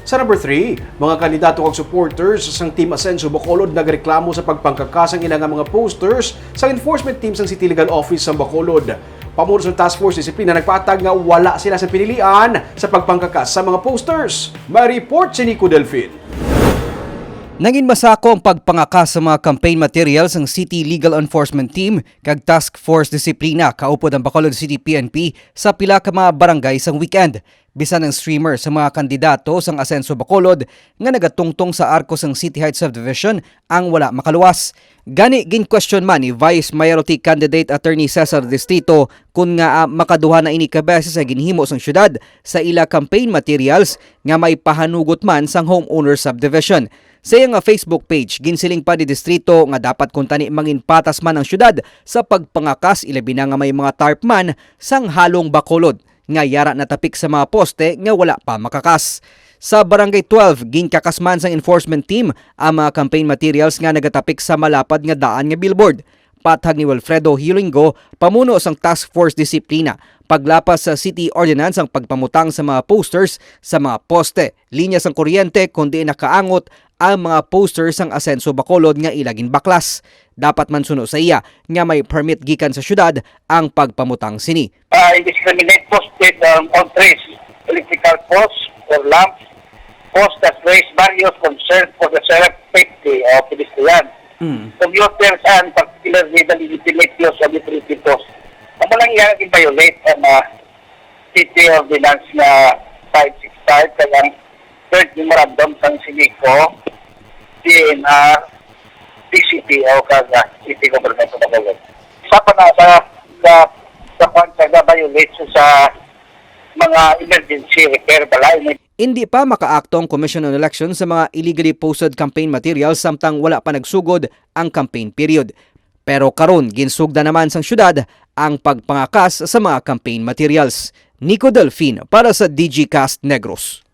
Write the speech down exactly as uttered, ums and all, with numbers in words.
Sa number three, mga kandidato kag supporters sang Team Asenso Bacolod nagreklamo sa pagpangkakas sang ila nga mga posters sa enforcement team sang City Legal Office sa Bacolod. Pamuno sa Task Force Disiplina nagpatag nga wala sila sa pinilian sa pagpangkakas sa mga posters. May report si Nico Delfin. Nangin masako ang pagpangakas sa mga campaign materials sang City Legal Enforcement Team kag Task Force Disiplina kaupod ang Bacolod City P N P sa pila ka mga barangay sang weekend. Bisan ang streamer sa mga kandidato sang Asenso Bacolod nga nagatungtong sa arko sang City Heights Subdivision ang wala makaluwas. Gani, gin-question man ni Vice Mayoralty Candidate Attorney Cesar Distrito kun nga, ah, makaduha na ini ka beses sa ginhimo sang syudad sa ila campaign materials nga may pahanugot man sang homeowner subdivision. Sa iya nga Facebook page, ginsiling pa ni Distrito nga dapat kuntani manginpatas man ang syudad sa pagpangakas, ilabi na nga may mga tarp man sang halong Bacolod nga yara natapik sa mga poste nga wala pa makakas. Sa Barangay twelve, ginkakas man sang enforcement team ang mga campaign materials nga nagatapik sa malapad nga daan nga billboard. Pathag ni Wilfredo Hilingo, pamuno sang Task Force Disiplina, paglapas sa City Ordinance ang pagpamutang sa mga posters sa mga poste, linya sang kuryente, kundi nakaangot ang mga posters sang Asenso Bacolod nga ila ginbaklas. Dapat man, suno sa iya, nga may permit gikan sa syudad ang pagpamutang sini. Uh, indiscriminate posted on all trees, electrical posts or lamps, posts that raise various concerns for the self safety of pedestrians, Mm. commuters, and particularly the legitimate use of utility posts. Amo lang iya gin-violate ang, ah, City Ordinance nga five six five, kag ang third memorandum sang CIMECO, D N R, D C P O, kag, ah, City Government of Bacolod. Sa pa na sa, sa, sa kwan, sa ga-violate sa mga emergency repair balay. Indi pa makaakto ang Commission on Elections sa mga illegally posted campaign materials samtang wala pa nagsugod ang campaign period. Pero karon, ginsugda naman sang syudad ang pagpangakas sa mga campaign materials. Nico Delfin para sa Digicast Negros.